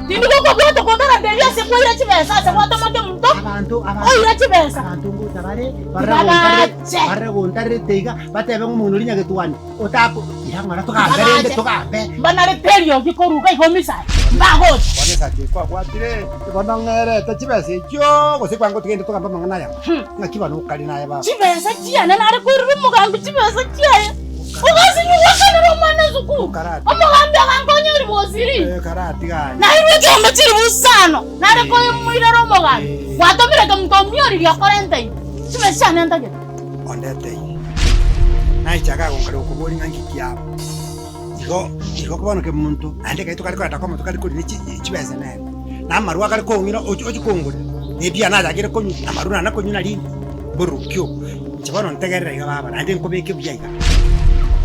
Tindi gokobwata kotarantebia ase kwaira chibesa ase gwatoma kemunto oire chibesa. Tiga bache. Mbanarete eriogi korwa iga igo Misai, mbagocha. Chibesa chiane nare koirera omogambi chibesa chiaye. Ogasinywa gwakanera omwana esukuru. Omogambi agankonya eribosiri. Nairwe ekeombe chilifu isano nare koimoirera omogambi. Gwatomire kemunto omioririe okorenta ime. Chibesa chiane ntagete. Ondete ime. Naichaka gonkare gokoboria ng'a nki kiabo. Igo igo bono kemonto naende ekero tokare kogenda komo tokare korina chibesa nere. Na amarwa akare kong'ira ochi ochi kongorera, na ebia nachakire konywa, amarwa nana konywa nari mborokio. Inche bono ntegerere iga baba, naende nkobeke buya iga.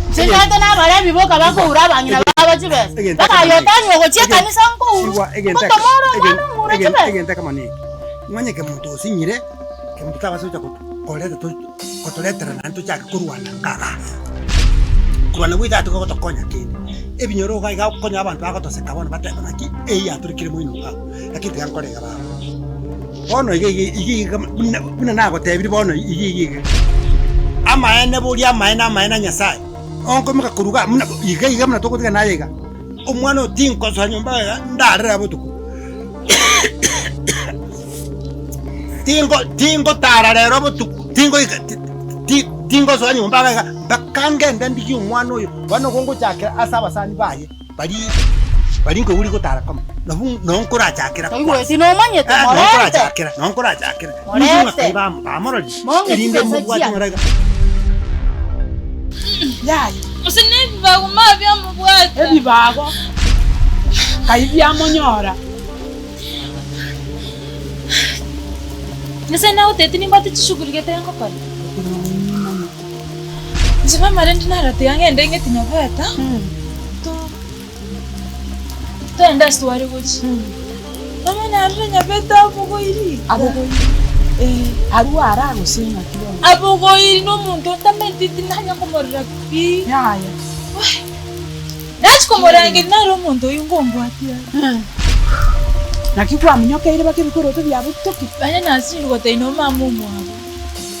Inche ntaete nabarebi boka bakoura abang'ina babo chibesa, mpaka aye otanywa gochia ekanisa nkourwa, ngotoma ore omwana omoure chibesa. Egento ekemo neke, ng'onye kemonto osinyire, kemonto tabasa gocha koreta gotoretera naende tochake korwana nkagaa. Korwana gwaito aa tigogotokonya kende, ebinyoro iga iga okonya abanto bagotoseka bono bateba naki eyio yatorekire moino igaa, lakini tiga nkore iga baba. Bono iga iga iga iga buna buna nagotebirie bono iga iga iga, amaene boria amaene amaene a Nyasaye, onkoimoka korwa igaa buna iga iga buna togotiga naye iga, omwana oyo tinkosoa nyomba iga ndarere botuko tingo tingotara rero botuko tingoika ti ti tingosoa nyomba iga iga mpaka ngende ndigie omwana oyo, bono nigo ngochakera ase abasani baye. Baria baria nkoigwa rigotara komo, nabwo noo nkorachakera kwanza. Toigweti nomanyete, Eh, noo morente. nkorachakera, noo nkorachakera. Morente. Inche ng'aki bam- bamororire, Mong'e erinde chibesa mobwate chiane. ng'ora iga. Yaya. Gose nebibago mabiamobwata. Ebibago kai biamonyora. Nyasae nagotebetie nimbwate chishughuli gete ngokora. Inche mama rende naro tiga ngende ng'eti nyabwata, to togende ase tware gochia. Mama narire nyabete abogoiri. Abogoiri? Eh. Arwo ara gose ng'aki bono? Abogoiri na omonto ntamanyeti tinanya komorora pi. Yaya. Weh! Nachia komorangeria naro omonto oyio ngombwatia are. Naki kwaminyokeire baka ebikoroto biabutoki? Onye nasinyirwe gotebia nomama omwabo.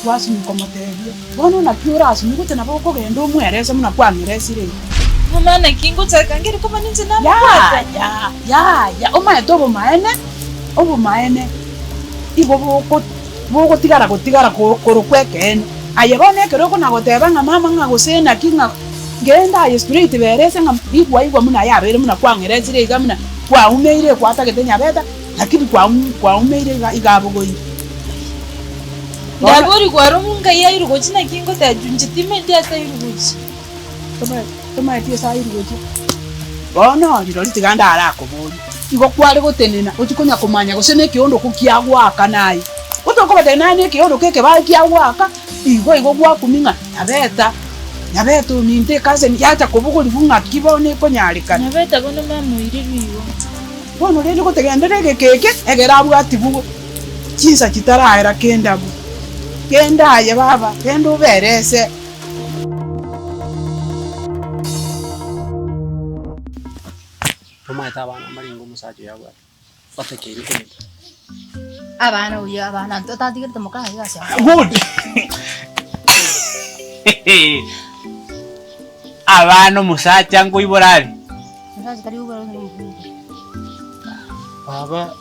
Gwasinywa komotebia. Bono naki orasime gocha nabo okogenda omwerese buna kwang'eresire iga. Mama naki ngochaka ngere koba ninche namobwate? Yaya, yaya, omanyete obomaene, obomaene igo boko bogotigara gotigara korokwa ekeene. Aye bono ekero okonagoteba ng'a mama ng'a gose naki ng'a ngende aye straight berese ng'a igwa igwa buna yabeire buna kwang'eresire iga buna kwaumeire kwatagete nyabeta, lakini kwaumeire iga iga abogoire. Ndaborigwe aro ngai airwe gochia naki ngoteba inche timanyeti ase airwe gochia. Tomaeti ase airwe gochia. Bono rirorio tiga ndarakoborie, igo kware gotenena ochie konya komanya gose nekeondoko kiagoaka naye. Otokobatebia naye nekeondoko ekebae kiagoaka, igo igo gwakumia ng'a nyabeta, nyabeta ominto ekaseni yacha kobogorigwa ng'aki bono ekonyarekana. Nyabeta bono mamoirirwe igo. Bono rende gotegenderera egeka eke, egere abwatigwe. Chinsa chitaraera kende abwo. Genda aye baba, genda oberese. Tomaete abana mbarenge omosacha oyo abwate, batakeire korenda. Abana oyo abana otatigerete mokaye iga ase amo. Good. Abana omosacha nkoibora are. Omosacha tari koibora gose nomokungu. Baba.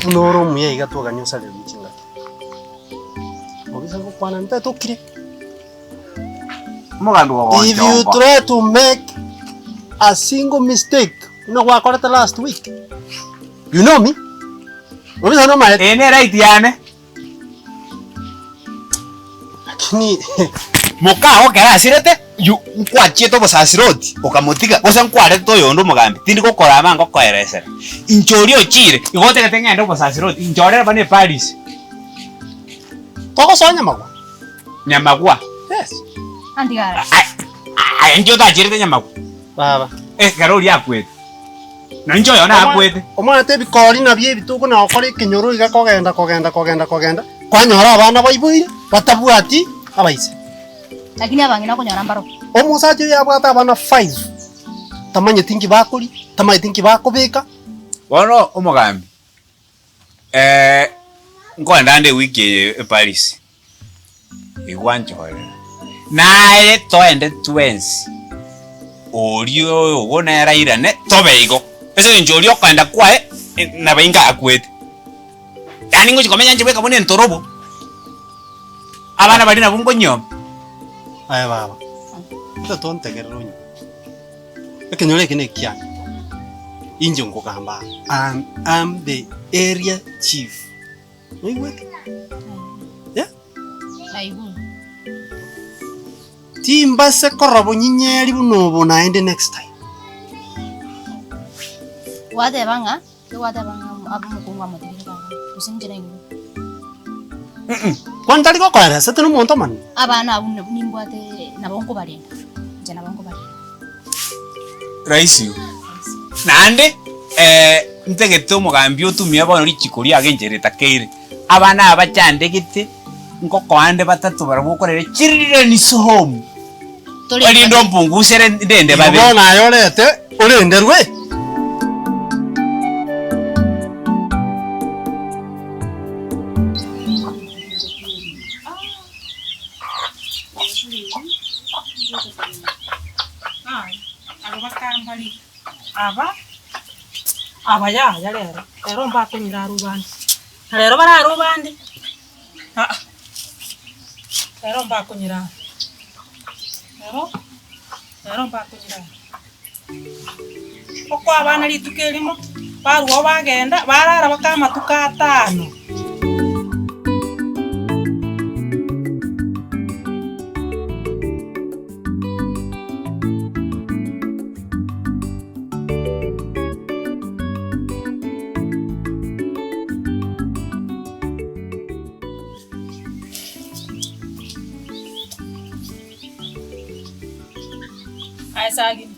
Buna ore omuya iga twagania osarerwe chingaki. Obisa gokwana ntatokire. Omogambi If you gogonchongo. try to make a single mistake buna gwakorete last week, you know me. Obisa nomaete. Eye ne right yane. Lakini Mokao ekero asirete. You nkwachiete obosasiroti okamotiga, gose nkwarete oyonde omogambi, tindi gokorama ngokoeresera. Inche oria ochiire, igo otagete ng'ende obosasiroti, inche orere bono eparis. Togosoa nyamagwa? Nyamagwa? Yes. Antigara. Aye inche otachierete nyamagwa? Baba. Ekero oria akwete. Na inche oyo nakwete. Omanyete ebikori nabio ebi tokona gokora ekenyoro iga kogenda kogenda kogenda kogenda, kwanyora abana baiboire batabwati abaise. Lakini abang'ina okonyora mbaro. Omosacha oyo abwate abana five, tamanyeti nki bakoria, tamanyeti nki bakobeka. Bono omogambi, nkoenda ande ewiki eye eParis, igwa nchorere, naye toende twensi, oria oyogo nere airane, tobe igo. Ase eng'encho oria okoenda kwaye, nabo inga akwete. Yaani ngochia komenya inche bweka buna entorobo. Abana baria nabwo nkonyuoma. Aye baba, inche tontegerere onywe. Ekenyoro eke nekiane, inche nkogamba aa, I am the area chief. Noigwete? Eh? Naigure. Timbase korora bonyinyeri buna obo naende next time. Gwateba ng'a Gwateba ng'a omokungu amotigire baba, gose inche naigure. Kwani tari gokoeresa tari omonto omonene? Abana abwo nimbwate nabo nkobarenda, inche nabo nkobarenda. Rahisi igo. Naende ntagete omogambi otumie bono richiko riago enchera etakeire, abana aba bachandegete nkokoa nde batato barabwo okorere children's home, erinde ompungusere ndende Igo babere. bono aye orete orenderwe. Aba aba yaya rero, rero mbakonyira arobande, na rero bararobande aa, rero mbakonyira aro, rero rero mbakonyira aro. Okoa abana rituko erimo, barwa oo bagenda, barara baka amatuko atano. Aye Sagini,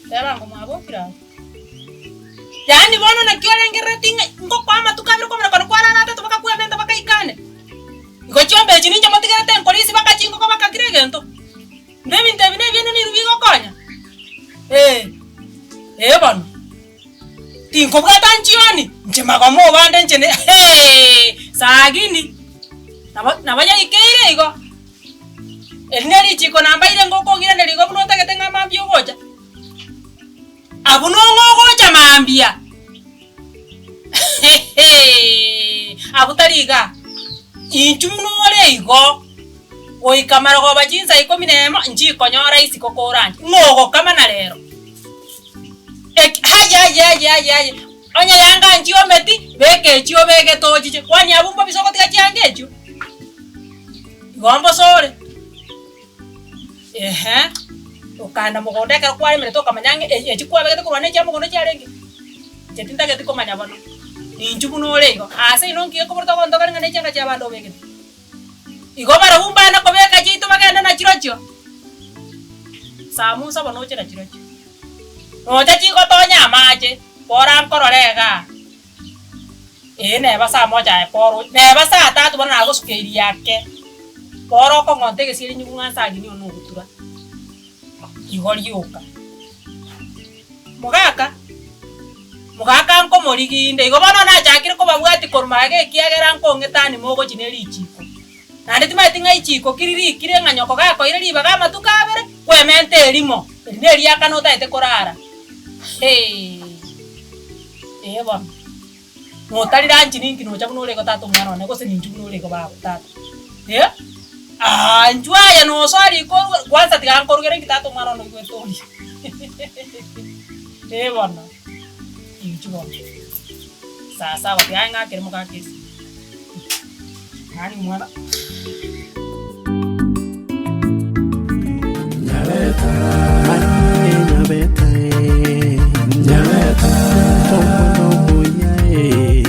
teba ng'a mwabokire abwo. Yaani bono naki orengereretie ng'a ngokoa amatuko abere kwamanya konya kwarara atato bakakwementa bakaikane? Igo chiombe echi ninche motigerete nkorisia baka chingoko baka kera egento? Mbe ebinto ebi nebiene nigo bigokonya? Ee, ee bono. Tinkobwata nchioni, inche magoma obande inche ne hee, Sagini, nabo nabo yaikeire igo. Eri nerichiko nambaire ngokong'iraneria igo buna otagete ng'a mambia ogocha. Abwo nong'o ogocha mambia? Hehe, abwo tari igaa. Inchuo buna ore igo, goika marogoba chinsa ikomi na emo nchikonyora isiko koranche, ng'o ogokama na rero? Eki aye aye aye aye aye, onye yanga nchiometi, beka echio obegete ochiche, kwani abwo mbobisa ogotiga chianga echio? Igo mbosa ore. Ehe, okaenda mogondo ekero kwaremerete okamanya ng'a eye echi kwabegete korwa ne chia mogondo chiarenge, inche tintageti komanya bono, ninchu buna ore igo, ase inwe nki gekoborete ogontogani ng'a ne chianga chia abande obegete. Igo barabwo mbana kobeka chiaito bagende nachirochio, samusa bono oche nachirochio. Nocha chigotonya amache, bora nkorore igaa. Ee neba saa moja aye poro, neba saa tatu bono nagosukeiri ake, poro okong'onta egesieri nyugu ng'a nsa aria nigo nogotura, igo rioka. Mogaka, mogaka nkomorigia inde, igo bono nachakire kobabwatia korwa magega ekiagera nkong'etani mogochia ne richiko. Naende timanyeti ng'a ichiko ki ririkire ng'a nyoko gakoire ribaga amatuko abere, kwementa erimo, eri neriakana otagete korara. Hee. Ee bono, notarire anchi ninki nocha buna ore igo tata omwana one, gose ninchu buna ore igo baba tata? Eh, aah inchuo aye nosoa riko oruge, kwanza tiga nkorugere inki tata omwana one oigwete orie ee bono, inchuo bono, sasa agotiga aye ng'akere mogaka ase, yaani omwana.